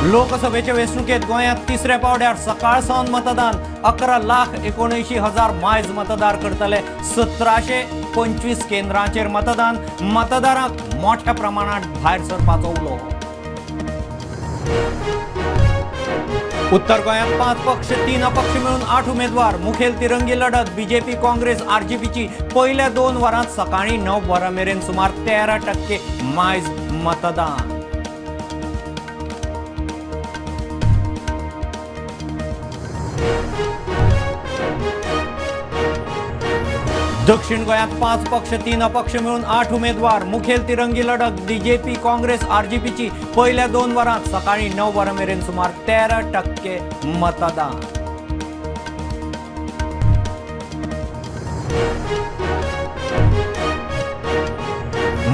लोकसभेचे वेंचणुकेत गोंयांत तिसऱ्या पावड्यार सकाळ सावन मतदान. 11,79,000 मायज मतदार करतले. 1725 केंद्रांचेर मतदान. मतदारांक मोठ्या प्रमाणात भायर सरपाचो उलो. उत्तर गोंयांत 5 पक्ष 3 अपक्ष मेळून 8 उमेदवार. मुखेल तिरंगी लढत बीजेपी काँग्रेस आरजीपीची. पयल्या 2 वरांत सकाळी 9 वरां मेरेन सुमार 13% मायज मतदान. दक्षिण गोंयांत 5 पक्ष 3 अपक्ष मेळून 8 उमेदवार. मुखेल तिरंगी लढत बीजेपी काँग्रेस आरजीपीची. पयल्या 2 वरांत सकाळी 9 वरां मेरेन सुमार 13% मतदान.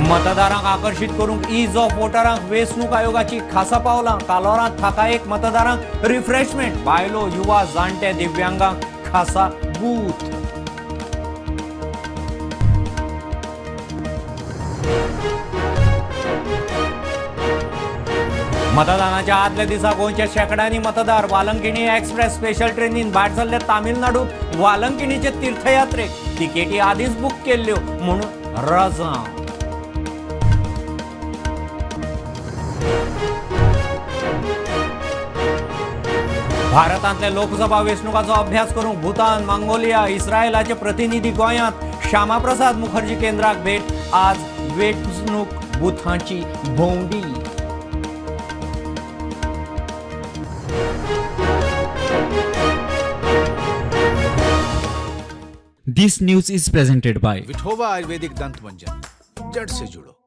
मतदारांक आकर्शीत करूंक ईज ऑफ वोटरांक वेंचणूक आयोगाची खासा पावलां. कालोरांत थाकायेक मतदारांक रिफ्रेशमेंट. बायलो, युवा, जाणटे, दिव्यांगांक खासा बूथ. मतदानाच्या आदल्या दिसा गोंयच्या शेंकड्यांनी मतदार वालंकिणी एक्सप्रेस स्पेशल ट्रेनीन भायर सरले तामिळनाडूत वालंकिणीचे तीर्थयात्रेक. तिकेटी आदींच बूक केल्ल्यो म्हूण रजांव. भारतांतल्या लोकसभा वेंचणुकाचो अभ्यास करूंक भूतान, मंगोलिया, इस्रायलाचे प्रतिनिधी गोंयांत. श्यामाप्रसाद मुखर्जी केंद्राक भेट. आज वेंचणूक बुथांची भोंवडी. This news is presented by Vithoba Ayurvedic दंत मंजन, जड़ से जुड़ो।